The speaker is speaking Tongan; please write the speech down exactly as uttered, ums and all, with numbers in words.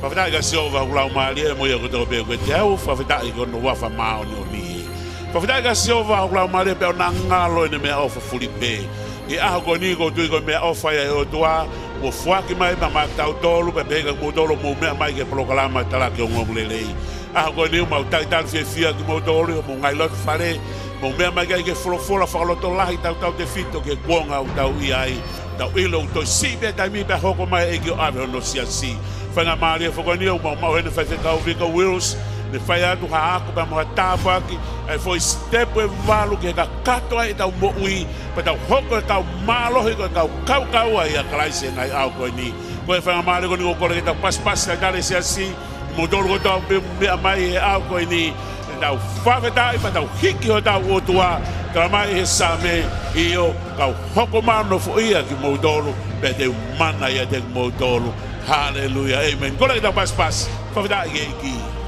Fakafetaʻi kia Sihova hoku laumālie mo ia kotoa pē ʻoku ʻiate au, fakafetaʻi ki hono huafa māʻoniʻoni. Fakafetaʻi kia Sihova hoku laumālie pea ʻoua naʻa ngalo ʻene meʻaʻofa fuli pē. ʻI he ʻaho ko eni ʻoku ou tui ko e meʻaʻofa ia ʻa e ʻOtua kuo foaki mai maʻa kitautolu, pea pehē kia kimoutolu ʻoku mou meʻa mai ki he polokalama Talaki Ongoongolelei. ʻAho ko eni ʻoku mau talitali fiefia kimoutolu ʻi homou ngaahi loto fale, mou meʻa mai ki ai ke folofola fakalotolahi tautautefito ki he kuonga ʻoku tau ʻi ai. Tau ʻilo ʻoku toe siʻi pē taimi pea hoko mai e ʻEiki ʻo ʻave hono siasi. Faingamālie foki ko eni ʻoku mau maʻu heni ʻa e faifekau Vika Wills, ne fai atu ha ako pea mo ha tāpuaki, ʻa e foʻi sitepu ʻe valu ke kakato ai ʻetau moʻui, pea tau hoko ko e kau mālohi, ko e kau kaukaua ʻia Kalaisi he ngaahi ʻaho ko eni. Ko e faingamālie ko eni ʻoku ou kole ke tau pasipasi talitali e siasi, kimoutolu kotoa pē ʻoku mou meʻa mai he ʻaho ko eni, ke tau fakafetaʻi pea tau hiki hotau ʻOtua, talamai ʻe he Saame, ʻio, ka u hoko mai ʻo nofoʻia kimoutolu, pea te u mana ʻiate kimoutolu. Haleluia. ʻĒmeni. Kole ke tau pasipasi. Fakafetaʻi ki he ʻEiki.